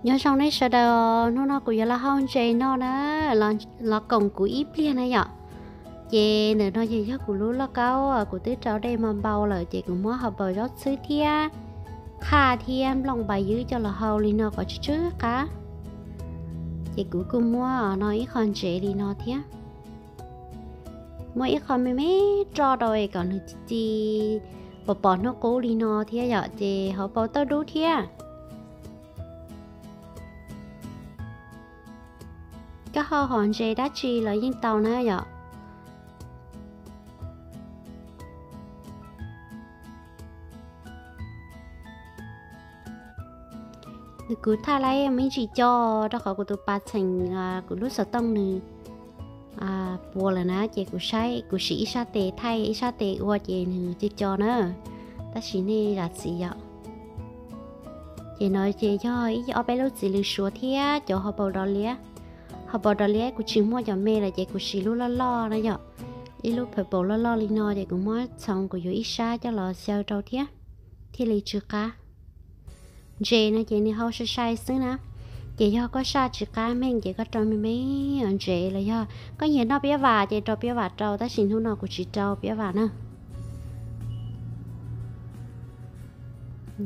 Nyob zoo nej sawv daws, hnub no kuv yuav los hau ntses no na, los koom kuv ib pliag na yom. Ces ntawm no ces yog kuv lub lauj kaub, kuv twb rau dej npau npau lawm ces kuv muab hauv paus zaub txhwb thiab qhaj thiab nplooj npais ywb coj los hau li no kom tsw tsw qab. Ces kuv kuj muab no ib qho ntsev li no thiab, muab ib qho me me roj rau es kom nws ci pom pom hnub qub li no thiab yom, ces hauv paus tauj dub thiab. Koj hau hom ntses dab tsi los yeej tau na yom. Nws kuv thaij lawm me ntsis co, rau qhov kuv tus pas txheem, kuv lub xov tooj nws puas lawm na, ces kuv saib kuv siv ib sab tes thaij ib sab tes ua ces nws co co na. Tab sis nej zam txim yom. Ces no ces yog ib ob peb lub txiv lws suav thiab cov hauv paus dov liab. Hauv paus dov liab kuv tsis muaj cov me lawm ces kuv siv lub loj loj na yom. Ib lub purple loj loj li no ces kuv muab txhoov kuv yuav ib sab coj los xyaw rau thiab, thiaj li tsw qab. Ntses no ces nws hau sai sai xwb na, ces yog koj saj tsis qab meej ces koj rau me me ntses, los yog koj nyiam noj piab vam ces rau piab vam rau, tab sis hnub no kuv tsis rau piab vam na.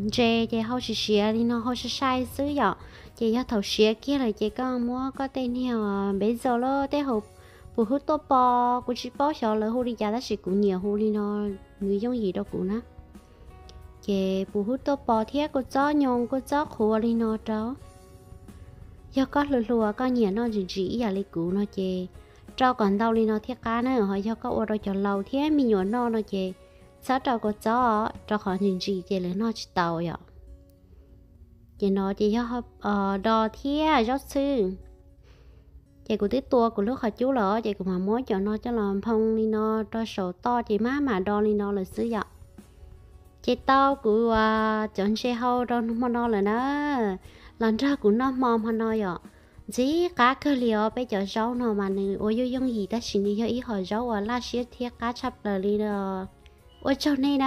Ntses ces hau siav siav li no, hau sai sai xwb yom. Ces yog thaum siav kiag lawm ces koj muab koj tej niag npev zaus lawm tej hauv pus hub tuaj pos, kuv tsis paub xyov lawv hu li cas tab sis kuv nyiam hu li no, nws yooj yim rau kuv na. Ces pus hub tuaj pos thiab kua txob nyoos kua txob qhuav li no rau. Yog koj hluas hluas koj nyiam noj ntsim ntsim ib yam li kuv no ces rau kom ntau li no thiaj qab na, ho yog koj ua rau cov laus thiab me nyuam noj no ces txhob rau kua txob, rau qhov ntsim ntsim ces lawv noj tsis tau yom. Ces no ces yog do thiab zaub txhwb. Ces kuv twb tua kuv lub qhov cub lawm ces kuv mam muab cov no coj los nphoo li no rau saum toj ces maj mam do li no lawm xwb yom. Ces tau kuv cov ntses hau rau hmo no lawm na, los nrog kuv noj hmo hmo no yom. Ntxim qab kawg li os, peb cov zaub no mas nws ua yooj yooj yim tab sis nws yog ib hom zaub uas laj siab thiab qab tshaj plaws li os. Ua tsaug nej na.